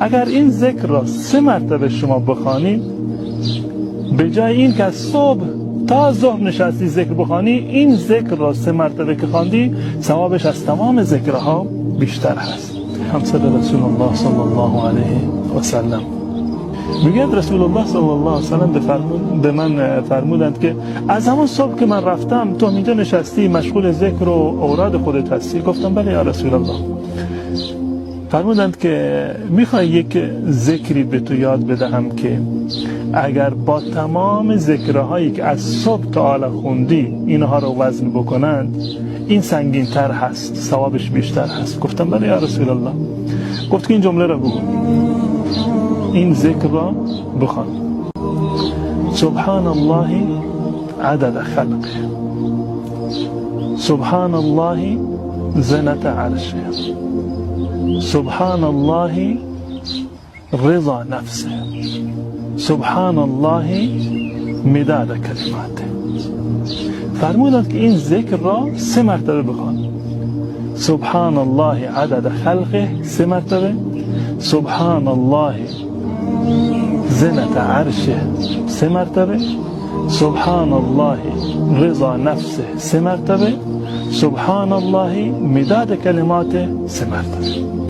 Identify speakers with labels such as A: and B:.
A: اگر این ذکر را 3 مرتبه شما بخوانید، به جای این که از صبح تا ظهر نشستی ذکر بخوانی، این ذکر را 3 مرتبه که خواندی ثوابش از تمام ذکرها بیشتر هست. همسر رسول الله صلی الله علیه و سلم میگه رسول الله صلی الله علیه و سلم به من فرمودند که از همون صبح که من رفتم تو اینجا نشستی مشغول ذکر و اوراد خودت هستی. گفتم بله یا رسول الله. فرمودند که میخوای یک ذکری به تو یاد بدهم که اگر با تمام ذکرهایی که از صبح تا حالا خوندی اینها رو وزن بکنند، این سنگین تر هست، ثوابش بیشتر هست. گفتم بله یا رسول الله. گفت که این جمله رو بگو، این ذکر را بخوان: سبحان الله عدد خلقه، سبحان الله زنة عرشه، سبحان الله رضا نفسه، سبحان الله مداد کلماته. فرمودند که این ذکر را 3 مرتبه بخوان: سبحان الله عدد خلقه 3 مرتبه، سبحان الله زنة عرشه 3 مرتبه، سبحان الله رضا نفسه 3 مرتبه، سبحان الله مداد کلماته 3 مرتبه.